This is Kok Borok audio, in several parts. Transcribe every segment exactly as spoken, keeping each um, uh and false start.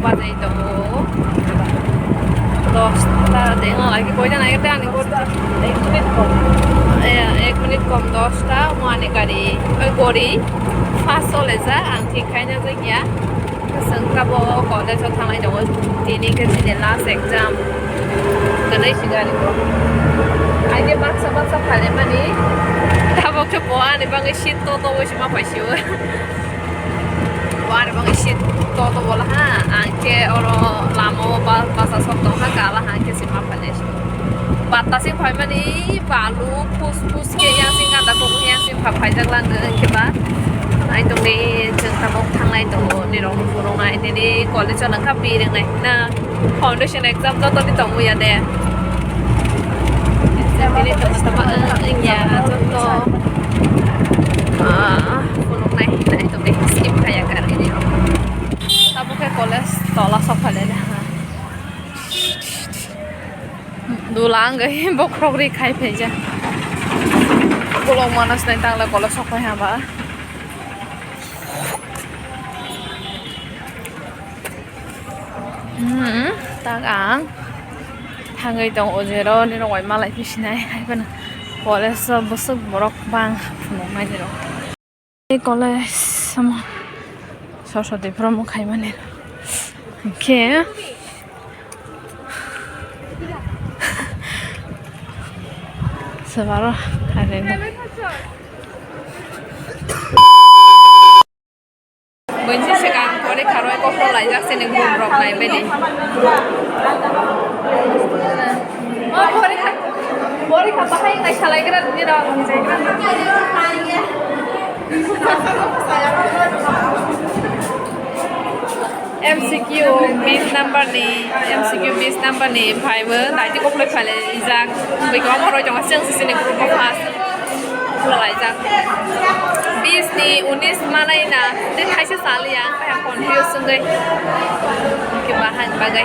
Bajai tongo. Dosta de, oh, ai ke koita nai te ani gor. Ek minute kom. Eh, ek minute kom, dosta, mo ani gari, oi, gori. Fast sole ja, ang thik khaina jai ya. Sengkabo college o thanglai tongo. Tini ke chini last exam. Kadai si gari ko. Ai ke baksa baksa phale mani. Tabok ke bo ani bagwi seat to to wi sima paisio. War bang isi toto bola ha, ang ke oro lama o ba basa sok tong kha, gala ha ke sima phai nai. Bata sing phai mani balu phus phus ke yang sing ganda kok yang sing pha phai jak lang ke ba. Ai tong ni chwng tabok thanglai tongo, ni rok phuru nai, nini college o nang kha bi rwng nai na. Foundation exam joto ni tongwi ya de. Exam ni tongma tongma wng ya joto. Ah, phunuk nai hinai tongwi skip kaya kar ini. Abo khe college tola sok phai le ha. Dula ang gai bokhorok ri khai phai ja. Bolong manas nai tang le college sok phai ha ba. Hmm, tak ang thangwi tong o jero ni rok bai malai phi sinai hai phano college o bwswk borok bang phunuk nai ni rok. Tei college samo soroswti promo khai mani hwnkhe swbaro. Buini swkang porikha rwi kokno laijak chini group rok naibaidi. O porikha, porikha bahai nai salaigra nini rok. M C Q bis number ni, M C Q bis number ni phaibo naidi koplai phailaijak. Bwkha omo roi tongo chwng sini group o first. Khulalaijak. Bis ni unis manai na, tei thaisa saliya, kaya confuse wngwi. Hwnkhe bahai bagwi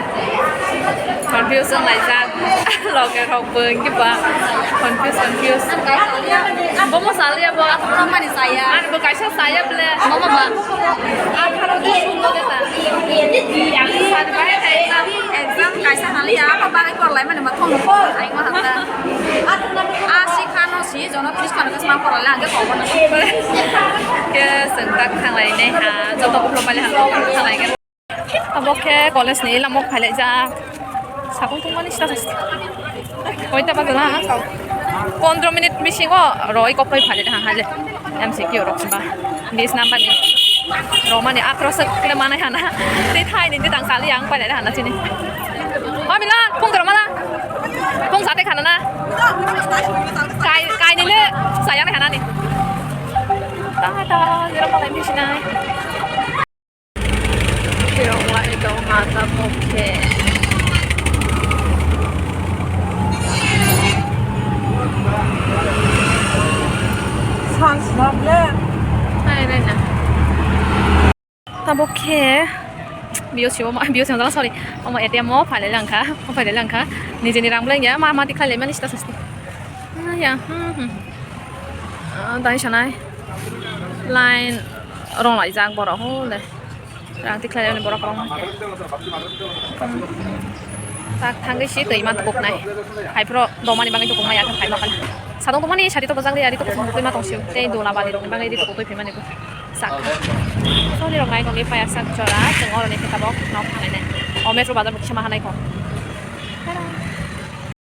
confuse wnglaijak. Loge rok bo hwnkhe ba confuse, confuse. Bomo saliya bo. Mani saya. Ani bo kaisa saya ble. Mama ba. Atharo de sulo de ta. Sari bahai exam, exam kaisa haliya. Apa bagwi porlai mani ma thong ko. Ai ma hata. Asi khano si jono tris khano kasma porlai angge ko bono. Ke sengtak thanglai ne ha, joto uplo pali ha, thanglai ke. Abo khe college ni lama o phailaijak. Sakung tongmani sita sita. Koita baja na? Pondro minute bisingo roi koplai phailaijak ha le. M C Q rok ba. Bis number ni. Romani atharo se kle manai hana. Tei thai ni tang sali ang pailai hana chini. Mamila, phung toro mala. Phung sate khana na. Kai, kai ni le sayang hana ni. Ta ta, jero malai bisinai. Tirok lai tong ha tabok khe. Sans na ble. Nai, nai, nai. Tabok khe B O C o ma, B O C o, sorry, omo A T M o phailai langkha, o phailai langkha. Nijeni rang belai ya, ma, ma tikhlai laimani sita sasti. Ah, ya, hmm, hmm. Ah, dai sanai. Line rong laijak borok, ho le. Rang tikhlai laimani borok rong. Hmm. Tak thangwi si twi ma tukuknai. Hai phro domani bagwi tukuknai, ya, hai ma kala. Sadong tongmani sari to bwjak ri, ari to kuchung twi ma tong sio. Tei dola bali rokni bagwi ri tukuk twi phimani bo. Sak. Soni rok nai tongwi paya sak jora, chwng oroni khe tabok nok thanglai nai. O Metro bazar bo kisa ma hanai kho.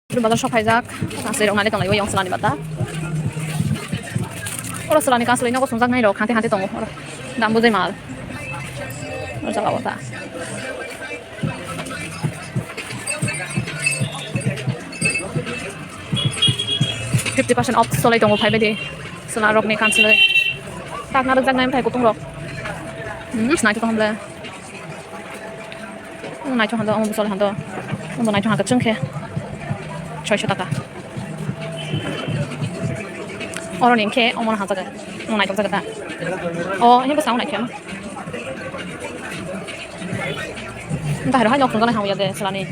Metro bazar sok phaijak, asli rok nai tong lai o yong swlani bata. Oro swlani kanswlwi nogo swngjak nai rok, hante hante tongo oro. Dam bujai mal. O jaga o ta. Fifty percent off solai tongo, phaibaidi chwla rokni kansoloi. Takna rwjaknai bwthai kutung rok. Hmm, naithotok hamle. Hmm, naithok hando, omo bwsole hando. Omo naithok hangkhe chwngkhe soiso taka. Oroni hinkhe omono hajago. Omo naithok jaga ta. O, himbo sao naikhe. Bahai rok hai nok tongjaknai hamya de chwlani.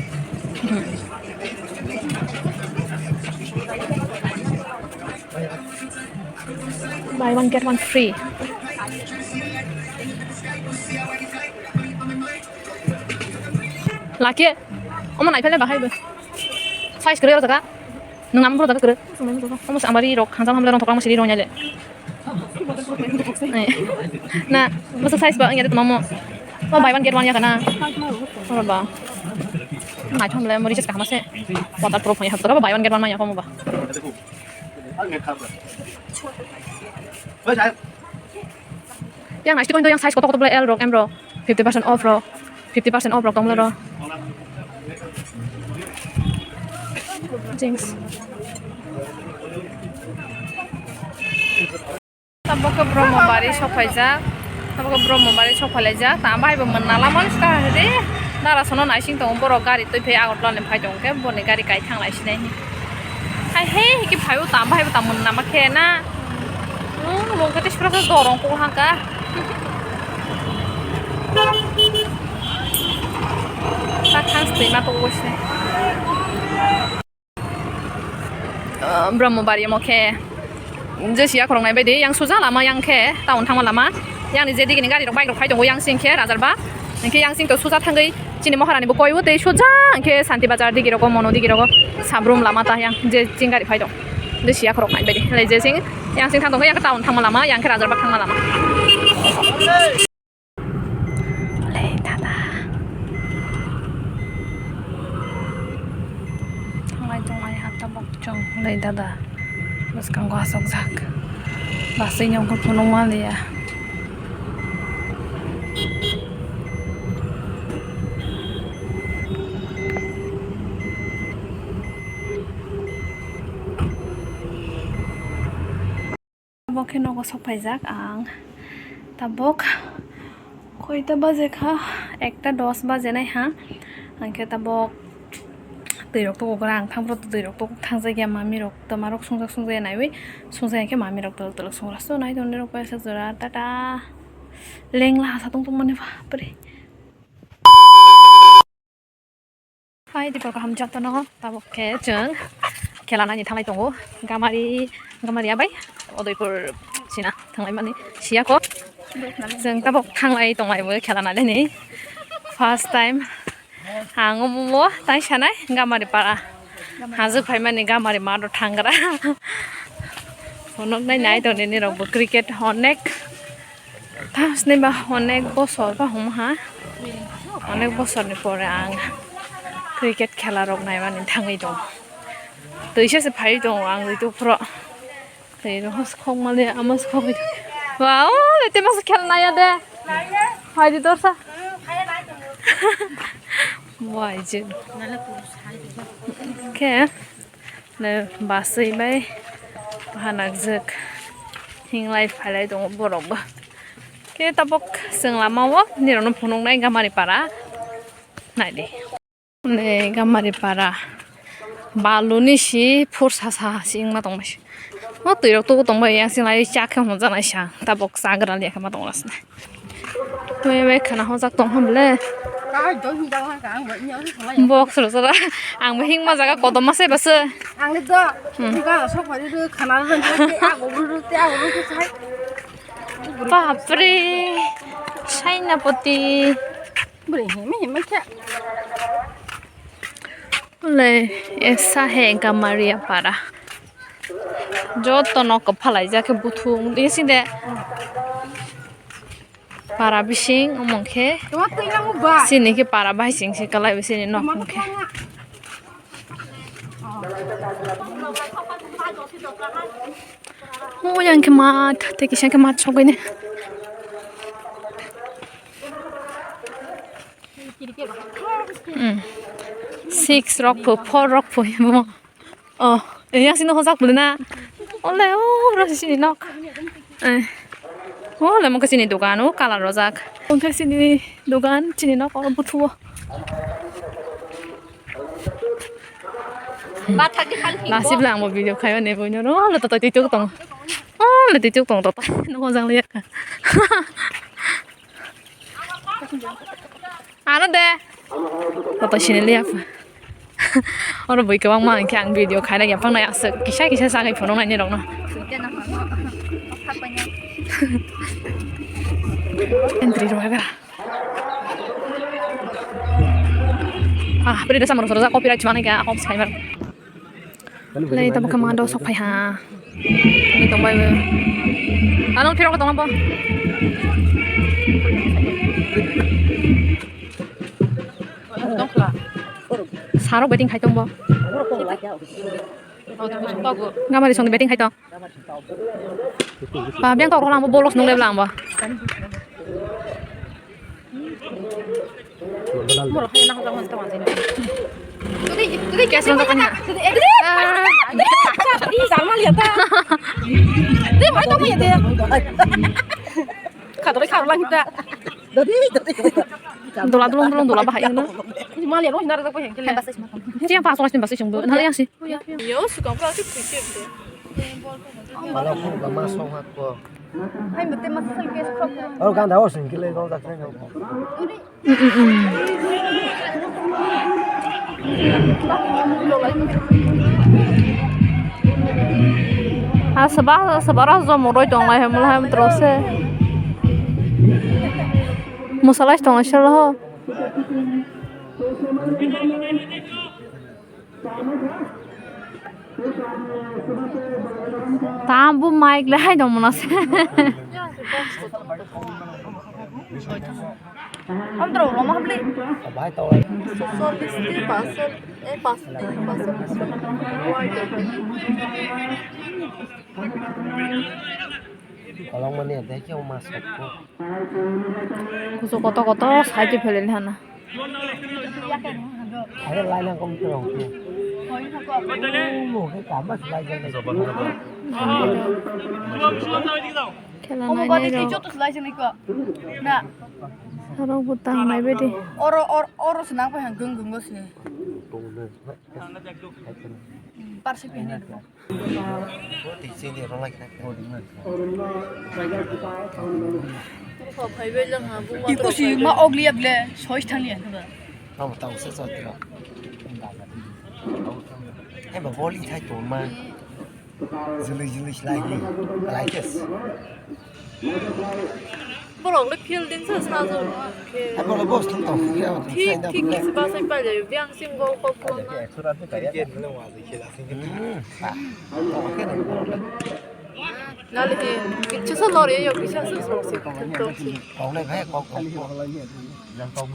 Buy one get one free. Laki. Omo naiphai le bahai bo. Size kwrwi o jaga. Nwng nang phuru jaga kwrwi. Omo se amari rok khanjam hamle rong thokma siri rong yale. Na, masa size ba yale tamo. O buy one get one ya kana. Oro ba. Naithok le mo recharge kaham se. Waterproof ya. Buy one get one ma ya komo ba. Yang nai stikon to yang size koto koto bole L rok M rok fifty percent off rok fifty percent off rok tongmole ro. Jeans. Tabok khe Brahmabari sokphaijak. Tabok khe Brahmabari sokphailaijak. Tamo bai bo mwnna lama ni swkang hwdi. Dara sono naising tongo borok gari twi phai Agartala ni phai tongo khe boni gari kai thang lai sinai. Hai he, hiki phaibo tam, phaibo tam mwnna ma khe na. Hmm, mungkha tei sura khe dorong kok hangka. Ta thang stwi ma tong bosi. Ah, Brahmabari mo khe. Je siya khorok nai bai di, yang suja lama yang khe, town thangma lama. Yang ni je digi ni gari rok bike rok phai tongo, yang sing khe Rajarba. Hingke yang sing to suja thangwi chini Maharani bo koi o tei suja hingke Santi Bazar digi rogo, Mono digi rogo, Sabrum lama ta yang je ching gari phai tong. Je siya khorok nai bedi. Lai je sing yang sing thang tong yang town thangma lama, yang khe Rajarba thangma lama. Lai dada. Thanglai tonglai ha tabok chwng lai dada. Bwskango asokjak. Baswi ni ongkha phunukma liya. Tabok khe nogo sok phaijak ang. Tabok koita baje kha, ekta dos baje nai ha. Hingke tabok twi rok tukugra ang thang phuru twi rok tukuk thang jakya mami rok twma rok sungjak sungjak ya naiwi sungjak ya khe mami rok twlwk twlwk sungra so nai tongni rok paisa jora tata lengla sa tong tongmani bapre. Hai dipor kaham jotono tabok khe chwng khela naini thanglai tongo gamari gamari abai Udaipur sina thanglai mani siya ko chwng tabok thanglai tonglai bo khela naini first time. Ang omo tai sanai Gamari para. Hajuk phaimani Gamari maro thangra. Phunuknai nai tongni nirok bo cricket onek. Thasni ba onek bosor ba hum ha. Onek bosorni pore ang cricket khela rok naimani thangwi tongo. Twisa se phai tongo ang twi tuphro. Tei rw hos khok mani ama se khok. Wow, ete masa khel naya de. Hai di dorsa. Wai je. Khe ne baswi bai hanakjak hinglai phailai tongo borok bo. Khe tabok chwng lama o nirok no phunuknai Gamari para. Nai di. Ne Gamari para baluni si phursa sa si wngma tongmai. O twi rok tubu tongbai yang sing lai cha khe hwnjaknai sa tabok chagra liya khe ma tong rasna. Twi bai khana hwnjak tong hwn le. Box ro sara ang bo hingma jaga kodom ma se bas. Ang le do. Hmm. Ga sok phari ro khana ro te ago ro te ago ro te sai. Bapre. Sainapoti. Bwrwi himwi himwi khe. Ulai esa he Gamaria para. Joto no kwphalaijak khe buthung di side. Para bising omo khe. Tuma twi nango ba? Sini khe para bai sing se kalai bisini nok hwn khe. O yang khe mat, tei kisa khe mat sogwi ne. Hmm. Six rok pho, four rok pho, bo. Oh, yang sini hojak bwlwi na. Ole, oh, ro sini nok. Eh. Oh, le mungkha sini dogan, oh, colour rojak. Mungkha sini dogan, sini nok, oh, buthu. Nasib lang bo video khayo ne boino ro lo to twi tuk tong. Oh, le twi tuk tong to. No jang le ka. Ano de. Koto sini liya. Oro bui kwbangma hwnkhe ang video khaina yaphang nai aswk kisa kisa sagwi phunuk nai nirokno. Entry rwkha. Ah, beri desa manusia copyright cuma nih kayak aku sih kayak. Lai tabo kama do sok phai ha. Ni tong bai. Anong phirok tong bo. Sarok betting khai tong bo. Gamari song betting khai tong. Ba, biyang tok rok lang bo bolos nung lebla ang bo. Cash rong tokani. Dola dulung dulung dola bahai no. Siang pas olas ni basi sungbo. Nang yang si. Yo, sukam ka si pui ke. Pala ko ba ma song ha ko. Hai mate ma sal ke sukam. Oh, ganda o sing kile gong dak sai no. Ha saba saba ra zo moroi tong lai hem lai hem tro se. Musalai tong lai sel ho. Tam bu mic le hai dong mona se. Amtro roma habli. Sorry, still parcel. Eh, parcel, parcel. Kolong mani ade khe o ma sokko. Kusu koto koto side phelin hana. Ayo laina kom terong. Mo ke kama slai jai. Khela nai nai rok. Na. Aro butang nai bedi. Oro or oro senang pa gung gung se. Parsi pini. Iko si ma ogli agle sois thani ya. Tamo tamo se sotro. Ai ba boli thai to ma. Jili jili slai hi. Like this. Borok le field din sa sa jo. Ai borok boss thum tong. Thik thik kisi ba sai pa le biang sim go ko ko na. Nale he, kisa sa lori yo, kisa sa so se. Kok nai bhai, kok, kok, kok.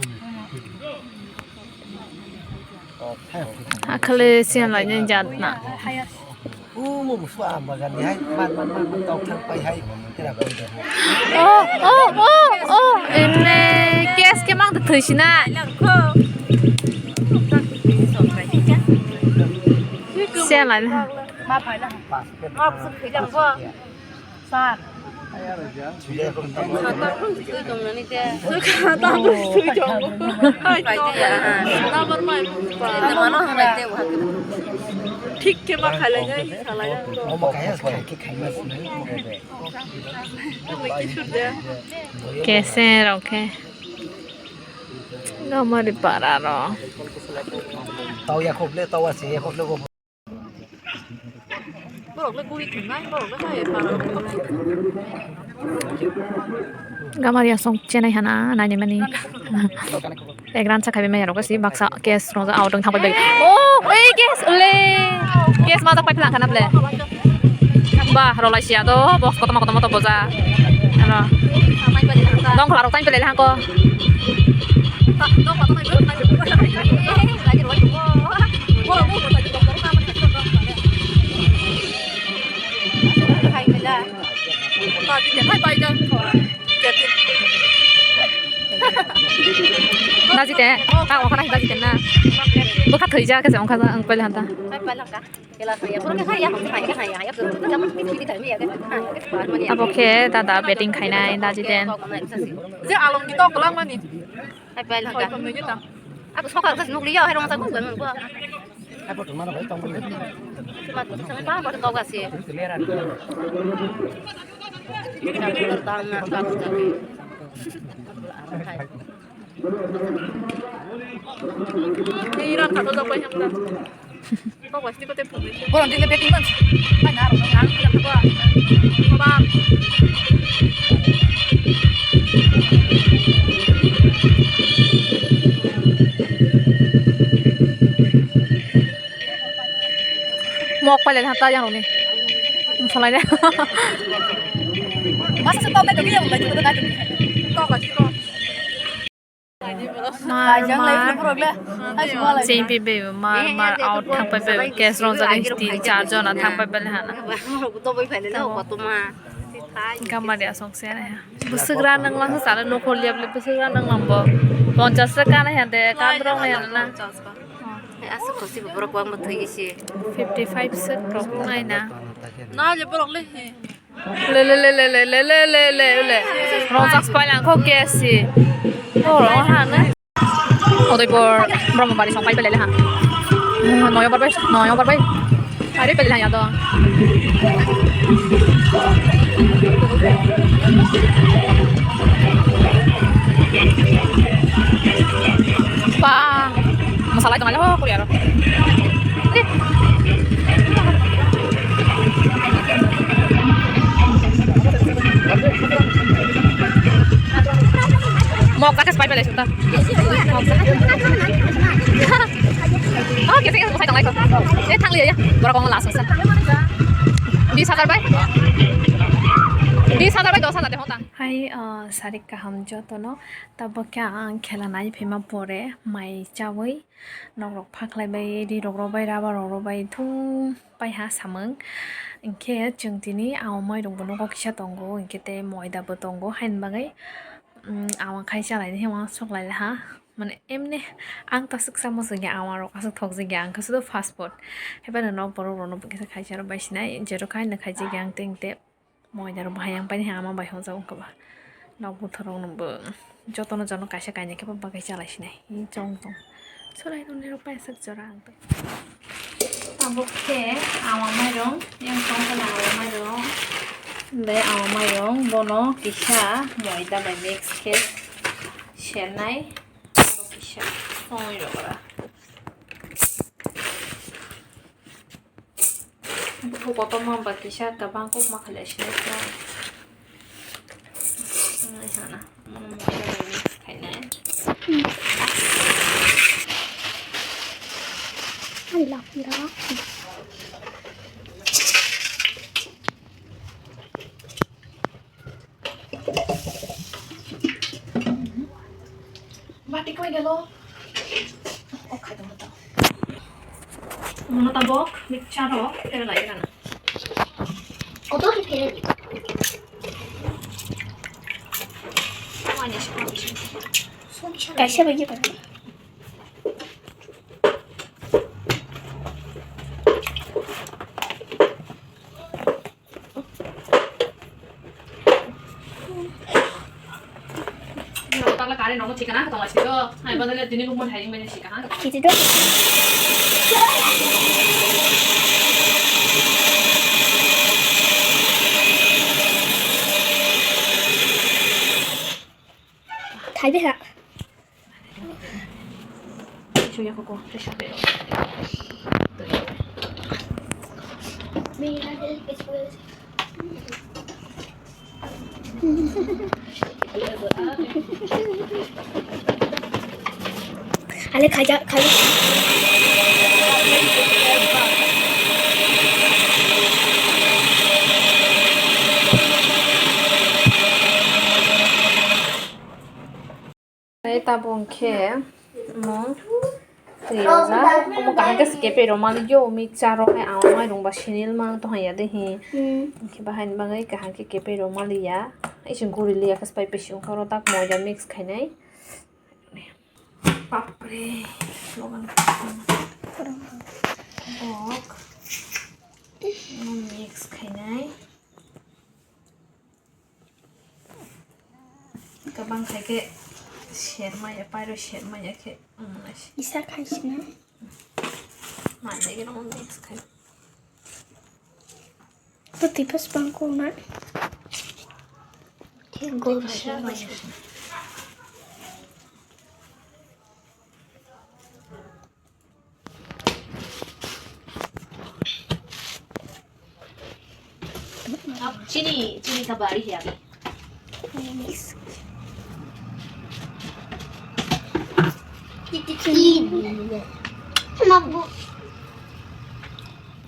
Akhale siyan lai ni jat na. Umo busu am bagan ni hai, man, man, man, man, tok thang pai hai, kira pai da. Oh, oh, oh, oh, ene, kes ke mang thoi sina. Siyan lai na. Ma phai na. Ma phai na. Sir. Thik khe ma khailai nai, khailai nai. Kese rok khe. Gamari para ro. Tau ya khop le, tau asi ya khop le. Borok le guri khenai, borok le hai para. Gamari asong chenai hana, nai ni mani. Ek ran sa khaibai maya rok si baksa case rong out thang pai bai. Oh, ei case le. Case ma tak pai phlang khana ble. Ba, rolai sia do, box kotor kotor motor boja. Ano. Dong khla rok tang pele hangko. Dajite, ta okana dajite na. Bokha thoi ja khe ongkha ang pele hanta. Abo khe dada betting khainai dajiten. Je along ni tok lang mani. Hai pai lang ka. Abo sokar kas nukliya hai rong sa kong ban ko. Abo tu mana bai tong. Mat tu sama pa ba tok asi. Iran khato jok bai hamna. Kok bai sini kote phone. Boron dile betting man. Bai na ro na ko. Baba. Tok pailai ha ta yang rokni. Salai de. Masa se tok dai dogwi yang dai dogwi dai. Tok dai tok. Mar mar. Chengpi be mar mar out thang pai be case rong jaga tin char jona thang pai be hana. Gamari asong se na ha. Bwswk ra nang lang sala nokho liap liap bwswk ra nang lang bo. Ponchas ra kana ha de kadrong na ha na. Aswk khosi borok wng bo thwi isi. Fifty five swk rok nai na. Na je borok le he. Le le le le le le le le le le. Rong jak pai lang kho K F C. To rong ha na. Udaipur Brahmabari song pai pele ha. Noyo barbai, noyo barbai. Ari pele ha ya to. Pa, masalai tongo ho kuriaro. Mok kata spy pele suta. Oh, kete kete sai tongo. Eh, thang liya ya. Borok kong last sa. Bis hajar bai. Bis hajar bai dos hajar de hota. Hai, uh, sarik kaham jotono. Tabuk khe ang khela nai phima pore mai chawi. Nok rok phaklai bai, ri rok rw bai, rubber rok rw bai, thung pai ha samung. Hinkhe chwng tini ama mairung bo nogo kisa tongo, hinkhe tei moida bo tongo, haini bagwi, um, ama khai chalai ni hwnba suklai ha. Mane, emni ang ta swk chamo swngya, ama rok aswk thok jagya, ang khe sudo fast food. Haibano nok borok rok no bo kisa khai cha rw bai sinai, je rok khai no khai jagya ang tei hinkhe. Moida rok bahai yang paini ama bai hwnjak wngkha ba. Nok buthor rok no bo jotono jono kaisa kainwi khe bagwi chalai sinai. Chong tong. Solai rok nai rok paisa jora ang tong. Tabuk khe ama mairung, yang tong khe ama mairung. Tei ama mairung bono kisa moida bai mix khe sernai. Aro kisa songwi rok ora. Buphuru kotorma ba kisa kwbang kok ma khailai sinai khe. Nai sana, mono moida bai mix khainai. Ani lapira. Bati koi gelo. O khai tong ta. Mono tabok mixture rok tela lai gana. Kotor ki phere di. Kaisa bai ye bai. Takla kare nogo thikana tong aisiko. Hai badale tini bukman hai mene sikana. Iti do. Thai de ha. Suya koko, pressure de. Ale khaja, khaja. Tei tabuk khe omo twi rwjak, omo kaham khe se kepei rwmani yo mixture rok hai ang mairung ba sinil mang tong ya de hi. Hmm. Hwnkhe bahai ni bagwi kaham khe kepei rwmaliya, ising guri liya khe pai pisi ongkhoro tak moida mix khainai. Bapre, logan kok mix khainai. Kabang khai khe sermaya, pairo sermaya khe, um, nai se. Isa khai sina. Mai dai gana mix khai. To tipas bangko na. Khe gol khai. Chini, chini ka bari hai ami. Chini. Mabu.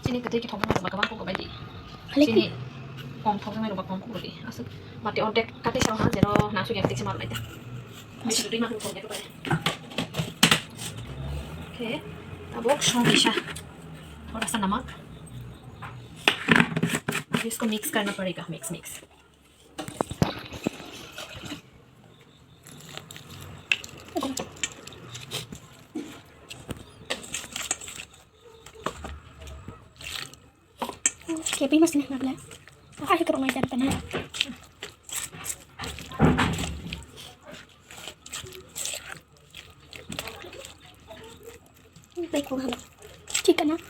Chini kwtwi khe thokjaknai rokba kwbang kok bai di. Chini kom thokjaknai rokba kom kok di. Aswk bati ordek katwi sa ha, jero nangsuk yak tikse mar lai ta. Bisi twi ma kok ya kok. Okay, tabuk song kisa. Thoda sa namak. Ab isko mix karna padega, mix, mix. Keping mas nih ngabla. Apa sih kerumah jantan ya? Baik kok halo. Chicken ah.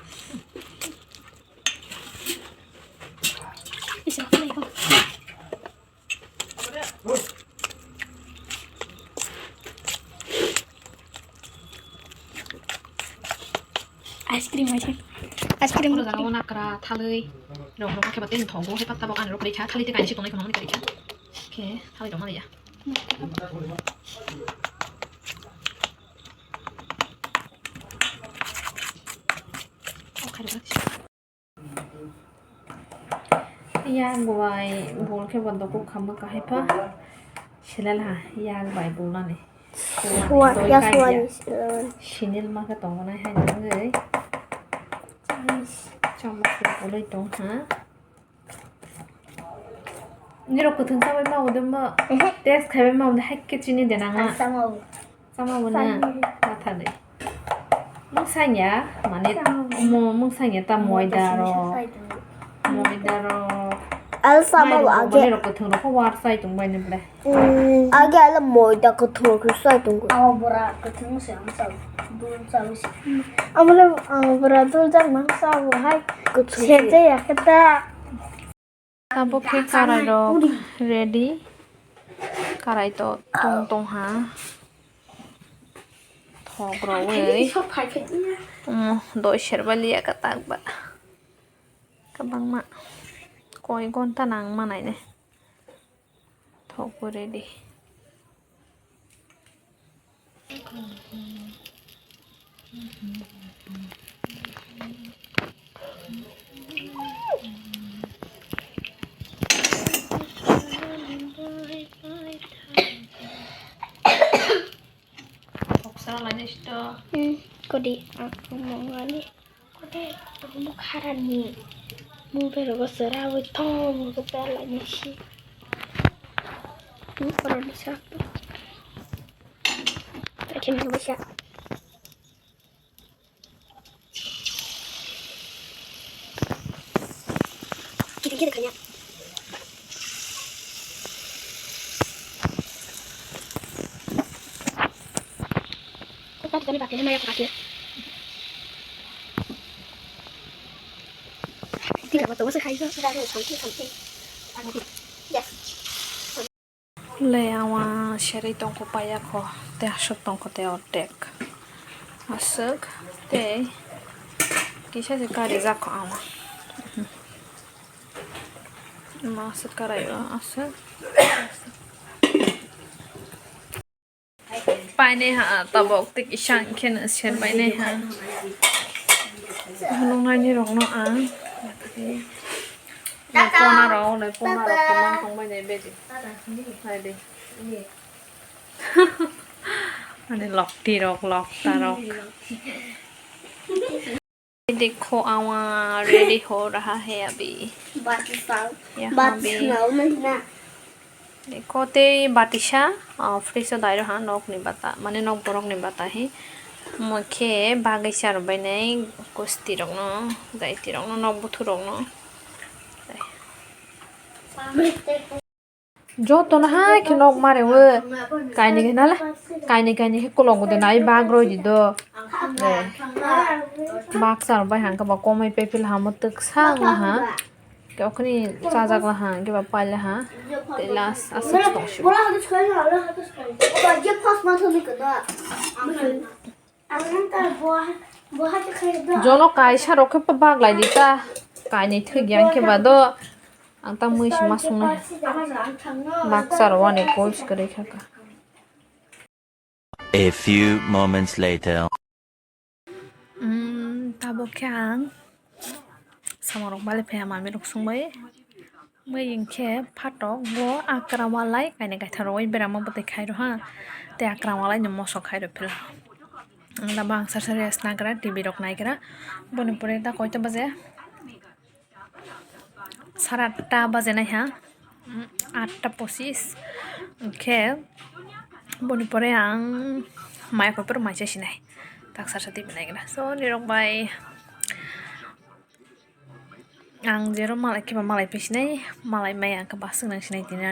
Bisa apa ya kok? Ice cream ase. Ice cream. Oro jaga o nakra thalwi rok rok khe ba tei thok bo hai patta bo ani rok rikha thali tei kaisa tongnai khonani rikha khe thali tongma ya. Yak bai bol khe bo dokok khamma kahai pha selal ha yak bai bol nani. Suwa, ya suwa ni selal. Sinil ma khe tongo nai hai nangwi. Chamus se bolai tong ha. Nirok kwthwng chabai ma ude ma test khaibai ma ude hai khe chini de nang ma. Sama bo na matha de. Mung sanya mane mo mung sanya ta moida ro. Moida ro. Al sama bo age. Nirok kwthwng ro ko war sai tong bai ne ble. Age ala moida kwthwng khe sai tong. Abo bora kwthwng se ang sa dul sa. Amo le amo bora dul jak nang sa bo hai. Kwthwng se ya khe ta. Tabuk khe karai rok ready. Karai to tong tong ha. Thok rok wi. Doi serba liya ka tak ba. Kabang ma. Koi gonta nang ma nai ne. Thok bo ready. Kodi ang mongani. Kode, ang bukharani mobile go sera wi thong go pela ni si. Hmm, oro ni sak to. Akin go bisa. Kita kita kanya. Kok tadi kami pakai nama ya pakai. Tidak betul saya kayak something something. Yes. Le awa serei tongkho paya kho tei aswk tongkho tei ordek aswk tei kisa se kari jak kho awa. Masuk karai o aswk. Painai ha tabok tei kisa hwnkhe no serbainai ha. Nuknaini rokno ang. Kona rok, kona rok kwbang tongbainai bedi. Naidi. Ani lokti rok, lokta rok. Dekho awa ready ho raha hai abhi. Bati sao. Yaha bhi. Bati sao na. Dekho tei batisa, ah, fridge o dai raha nok ni bata, mane nok borok ni bata hi. Mokhe bagwi charwbainai kusti rokno, jaiti rokno, nok buthu rokno. Joto no hai khe nok mare o kainwi khe nala kainwi kainwi khe kolok de nai bak roi di do. Bak char bai hangkhe ba komai pepil hamo twksa wng ha. Khe okhani chajak la ha hangkhe ba paila ha. Tei last aswk tong si. Jono kaisa rok khe baglai di ta. Kainwi thwk ya hwnkhe ba do. Ang ta mui se ma sung nai. Baksa rok ani goals kwrwi kha kha. A few moments later. Tabuk khe ang Samungrok bali phaiya mamirok songbai. Mui hinkhe phatok bo akra walai kainwi kaitham rogwi berama bwtwi khairo ha. Tei akra walai ni mosok khairo phila. Ang da bangsa sa rest nagra, T V rok naigra. Boni pore da koita baje? Sara atta baje naiha. Atta pochis. Hinkhe boni pore ang mai kotor mai chasinai. Tak sar sa T V naigra. So nirok bai. Ang jero malai khe ba malai phi sinai, malai maya khe ba swk nang sinai tini.